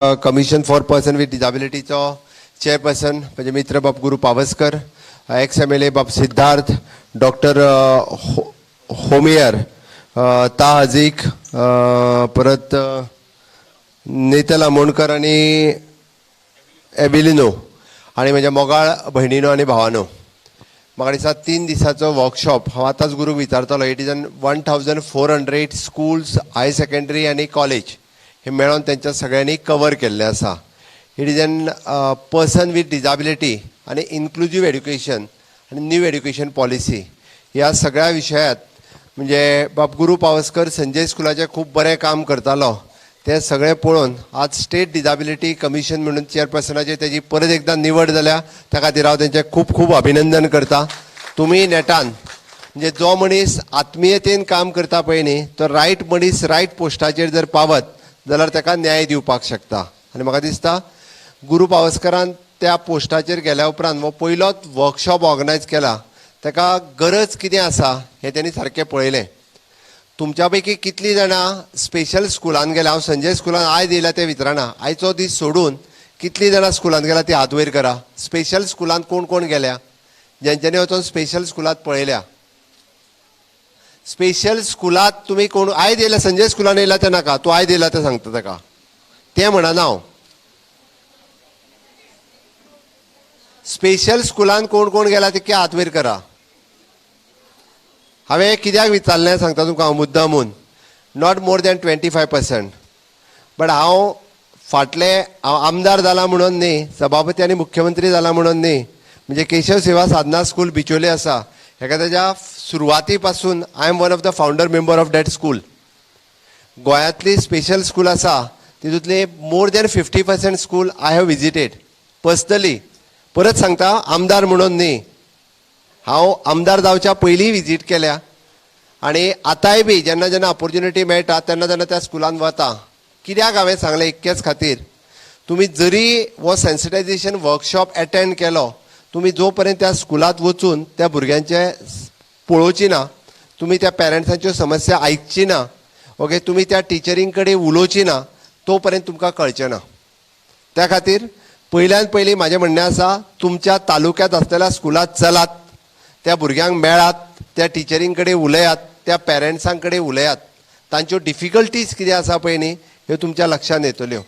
Commission for person with डिजाबिलिटीचो chairperson म्हजे मित्र बाब गुरू पावसकर, एक्स एमएलए बाब सिद्धार्थ, डॉक्टर होमियर, ता हजीक, परत नेतल आमोणकर आनी एबिलिनो आनी म्हज्या मोगाळ भयणीनो आनी भावानो, म्हाका दिसता 3 दिसाचो वर्कशॉप, हांव आतांच गुरूक विचारतालो, it is an 1400 schools, high secondary आनी कॉलेज हे मेळोन तेंच्या सगळ्यांनी कवर केल्लें आसा. It is an person with disability आनी इन्क्लुजीव एड्युकेशन आनी न्यू एड्युकेशन पॉलिसी ह्या सगळ्या विशयात, म्हणजे बाब गुरू पावसकर संजय स्कुलाचें खूब बरें काम करतालो, तें सगळें पळोवन आज स्टेट डिजाबिलिटी कमिशन म्हणून चेअरपर्सनाचेर तेजी परत एकदां निवड जाल्या. त्या खातीर हांव तेंचें खूब खूब अभिनंदन करता. तुमी नेटान, म्हणजे जो मनीस आत्मियतेन काम करता पळय न्ही, तो रायट मनीस रायट पोस्टाचेर जर पावत जाल्यार ताका न्याय दिवपाक शकता. आनी म्हाका दिसता गुरू पावसकरान त्या पोस्टाचेर गेल्या उपरांत हो पयलोच वर्कशॉप ऑर्गनायज केला. ताका गरज कितें आसा हें तेणी सारकें पळयलें. तुमच्या पैकी कितलीं जाणां स्पेशल स्कुलान गेल्या? हांव संजय स्कुलान आयज येयला तें विचारना. आयचो दीस सोडून कितलीं जाणां स्कुलान गेला ती हात वयर करा. स्पेशल स्कुलान कोण कोण गेल्या, जेंच्यांनी वचोन स्पेशल स्कुलांत पळयल्या? स्पेशल स्कुलांत तुमी कोण आयज येयला? संजय स्कुलान येयला तें नाका, तूं आयज येयला तें सांगता ताका, तें म्हणना हांव. स्पेशल स्कुलान कोण कोण गेला तितके हात वयर करा. हांवें कित्याक विचारलें सांगता तुमकां हांव मुद्दामून. Not more than 25%, but हांव फाटले, हांव आमदार जाला म्हणून न्ही, सभापती आनी मुख्यमंत्री जाला म्हणून न्ही, म्हणजे केशव सेवा साधना स्कूल बिचोले आसा, हेका तेज्या सुरवाती पासून I am one of the founder member of that school. गोंयांतली स्पेशल स्कूल आसा तितूंतले more than 50% school I have visited personally. परत सांगता, आमदार म्हणून न्ही, हांव आमदार जावच्या पयलीं विजीट केल्या आनी आतांय बी जेन्ना जेन्ना ऑपोर्च्युनिटी मेळटा तेन्ना तेन्ना त्या स्कुलान वता. कित्याक हांवें सांगलें? इतकेच खातीर, तुमी जरी हो सेन्सिटायझेशन वर्कशॉप एटेंड केलो, तुमी जो पर्यंत त्या स्कुलांत वचून त्या भुरग्यांचे पळोवची ना, तुमी त्या पेरंट्सांच्यो समस्या आयकची ना, ओके, तुमी त्या टिचरीं कडेन उलोवची ना, तो पर्यंत तुमकां कळचें ना. त्या खातीर पयल्यान पयलीं म्हाजें म्हणणें आसा, तुमच्या तालुक्यांत आसलेल्या स्कुलांत चलात, त्या भुरग्यांक मेळात, त्या टिचरीं कडेन उलयात, त्या पेरंट्सां कडेन उलयात. तांच्यो डिफिकल्टीज कितें आसा पळय न्ही, ह्यो तुमच्या लक्षांत येतल्यो.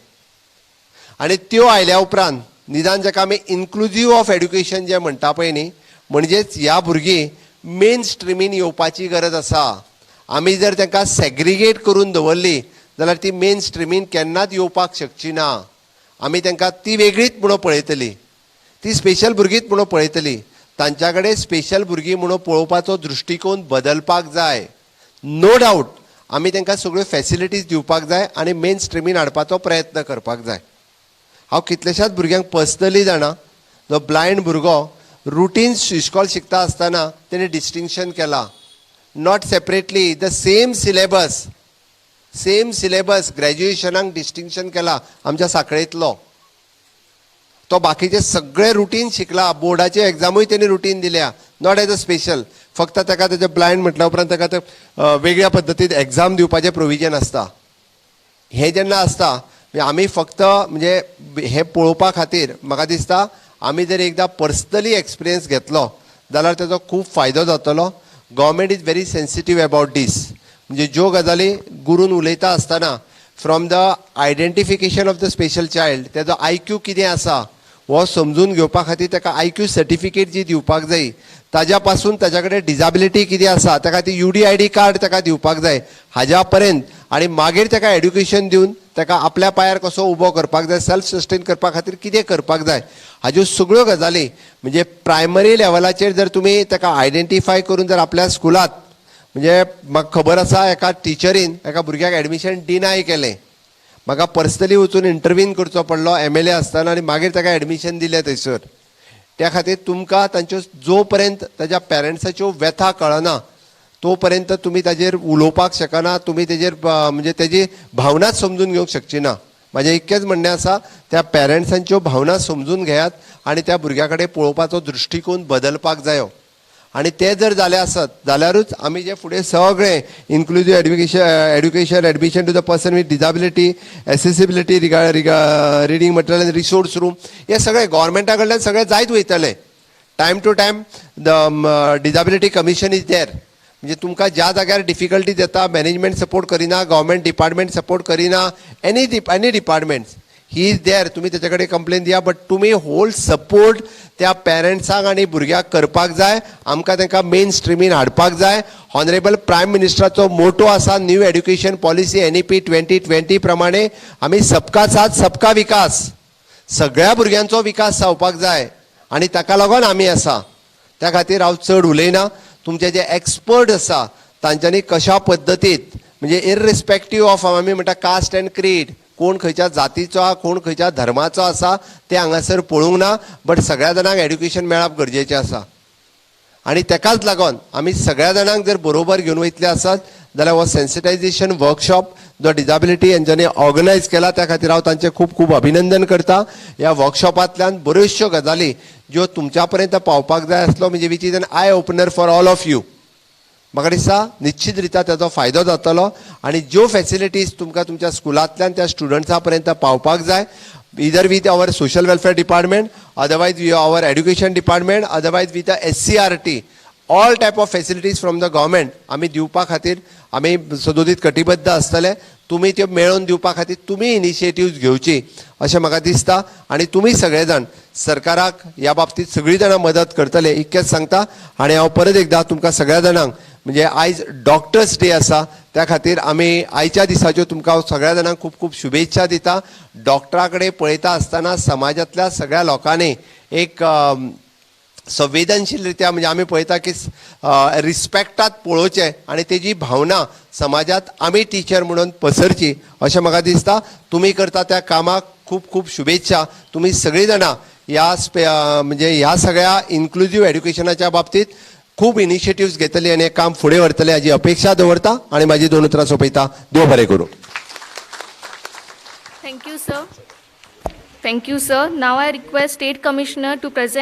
आनी त्यो आयल्या उपरांत निदान जाका आमी इन्क्लुजीव ऑफ एड्युकेशन जें म्हणटा पळय न्ही, म्हणजेच ह्या भुरगीं मेन स्ट्रिमीन येवपाची गरज आसा. आमी जर तांकां सेग्रिगेट करून दवरली जाल्यार ती मेन स्ट्रिमीन केन्नाच येवपाक शकची ना. आमी तांकां ती वेगळीच म्हणून पळयतली, ती स्पेशल भुरगींच म्हणून पळयतली. तांच्या कडेन स्पेशल भुरगीं म्हणून पळोवपाचो दृश्टिकोन बदलपाक जाय. नो डावट, आमी तांकां सगळ्यो फॅसिलिटीज दिवपाक जाय आनी मेन स्ट्रिमीन हाडपाचो प्रयत्न करपाक जाय. हांव कितल्याशाच भुरग्यांक पर्सनली जाणा, जो ब्लायंड भुरगो रुटीन इस्कॉल शिकता आसतना तेणें डिस्टिंक्शन केला. Not separately, the same syllabus, same syllabus, ग्रॅज्युएशनाक distinction केला आमच्या साखळेंतलो. तो बाकीचे सगळे रुटीन शिकला, बोर्डाचे एग्जामूय तेणी रुटीन दिल्या, not as a special. फक्त ताका तेजे ब्लायंड म्हटल्या उपरांत ताका ते वेगळ्या पद्दतीन एग्जाम दिवपाचें प्रोविजन आसता. हें जेन्ना आसता, म्हणजे आमी फक्त, म्हणजे हें पळोवपा खातीर म्हाका दिसता, आमी जर एकदां पर्सनली एक्सपिरियन्स घेतलो जाल्यार तेजो खूब फायदो जातलो. Government is very sensitive about this. म्हणजे ज्यो गजाली गुरून उलयता आसतना, from the identification of the special child, तेजो आयक्यू कितें आसा हो समजून घेवपा खातीर ताका आयक्यू सर्टिफिकेट जी दिवपाक जाय, ताज्या पासून ताज्या कडेन डिजाबिलिटी कितें आसा त्या खातीर युडीआयडी कार्ड ताका दिवपाक जाय, हाज्या पर्यंत, आनी मागीर ताका एड्युकेशन दिवन ताका आपल्या पांयार कसो उबो करपाक जाय, सेल्फ सस्टेन करपा खातीर कितें करपाक जाय, हाज्यो सगळ्यो गजाली, म्हणजे प्रायमरी लेवलाचेर जर तुमी ताका आयडेंटिफाय करून जर आपल्या स्कुलांत, म्हणजे म्हाका खबर आसा, एका टिचरीन एका भुरग्याक एडमिशन डिनाय केलें. म्हाका पर्सनली वचून इंटरवीन करचो पडलो एमएलए आसतना आनी मागीर ताका एडमिशन दिलें थंयसर. त्या खातीर तुमकां तांच्यो, जो पर्यंत ताज्या पेरंट्साच्यो व्यथा कळना तो पर्यंत तुमी ताजेर उलोवपाक शकना, तुमी तेजेर म्हणजे तेजी भावनाच समजून घेवंक शकची ना. म्हाजें इतकेंच म्हणणें आसा, त्या पेरंट्सांच्यो भावना समजून घेयात आनी त्या भुरग्या कडेन पळोवपाचो दृश्टिकोन बदलपाक जायो. आनी ते जर जाले आसत जाल्यारूच आमी जे फुडें सगळें inclusive education, admission to the person with disability, accessibility reading material and resource room, हे सगळें गोवोरमेंटा कडल्यान सगळें जायत वयतलें. Time to time the disability commission is there. म्हणजे तुमकां ज्या जाग्यार डिफिकल्टीज येता, मॅनेजमेंट सपोर्ट करिना, गव्हर्मेंट डिपार्टमेंट सपोर्ट करिना, any departments, he is there. तुमी तेच्या कडेन कंप्लेन दिया, बट तुमी होल सपोर्ट त्या पेरंट्सांक आनी भुरग्याक करपाक जाय. आमकां तांकां मेन स्ट्रिमीन हाडपाक जाय. ऑनरेबल प्रायम मिनिस्टराचो मोटो आसा, new education policy NEP 2020 प्रमाणे आमी सबका साथ सबका विकास, सगळ्या भुरग्यांचो विकास जावपाक जाय आनी ताका लागून आमी आसा. त्या खातीर हांव चड उलयना. तुमचे जे एक्सपर्ट आसा तांच्यांनी कशा पद्दतीत, म्हणजे इररिस्पेक्टीव ऑफ आमी म्हणटा कास्ट अँड क्रीड, कोण खंयच्या जातीचो आहा, कोण खंयच्या धर्माचो आसा तें हांगासर पळोवंक ना, बट सगळ्या जाणांक एड्युकेशन मेळप गरजेचें आसा. आनी तेकाच लागून आमी सगळ्या जाणांक जर बरोबर घेवन वयतले आसत जाल्यार हो सेन्सिटायझेशन वर्कशॉप जो डिजाबिलिटी हेंच्यांनी ऑर्गनायज केला, त्या खातीर हांव तांचें खूब खूब अभिनंदन करता. ह्या वर्कशॉपांतल्यान बऱ्योचश्यो गजाली ज्यो तुमच्या पर्यंत पावपाक जाय आसलो, म्हणजे which is an eye opener for all of you, म्हाका दिसता निश्चित रित्या ताचो फायदो जातलो. आनी ज्यो फॅसिलिटीज तुमकां तुमच्या स्कुलांतल्यान त्या स्टुडंट्सां पर्यंत पावपाक जाय, either with our social welfare department, otherwise with our education department, otherwise with the SCERT, all type of facilities from the government आमी दिवपा खातीर आमी सदोदीत कटिबद्ध आसतले. तुमी त्यो मेळोवन दिवपा खातीर तुमी इनिशिएटिव्ह घेवची अशें म्हाका दिसता आनी तुमी सगळे जाण सरकाराक ह्या बाबतींत सगळीं जाणां मदत करतले इतकेंच सांगता. आनी हांव परत एकदां तुमकां सगळ्या जाणांक, म्हणजे आयज डॉक्टर्स डे आसा, त्या खातीर आमी आयच्या दिसाच्यो तुमकां हांव सगळ्या जाणांक खूब खूब शुभेच्छा दिता. डॉक्टरा कडेन पळयता आसतना समाजांतल्या सगळ्या लोकांनी एक संवेदनशील रित्या, म्हणजे आमी पळयता की रिस्पेक्टात पळोवचें आनी तेजी भावना समाजात आमी टिचर म्हणून पसरची अशें म्हाका दिसता. तुमी करता त्या कामाक खूब खूब शुभेच्छा. तुमी सगळीं जाणां ह्या म्हणजे ह्या सगळ्या इन्क्लुजीव एड्युकेशनाच्या बाबतीत खूब इनिशिएटिव्स घेतली आनी हें काम फुडें व्हरतले हाजी अपेक्षा दवरता आनी म्हाजी दोन उतरां सोंपयता. देव बरें करूं. Thank you, sir. Thank you, sir. Now I request State Commissioner to present.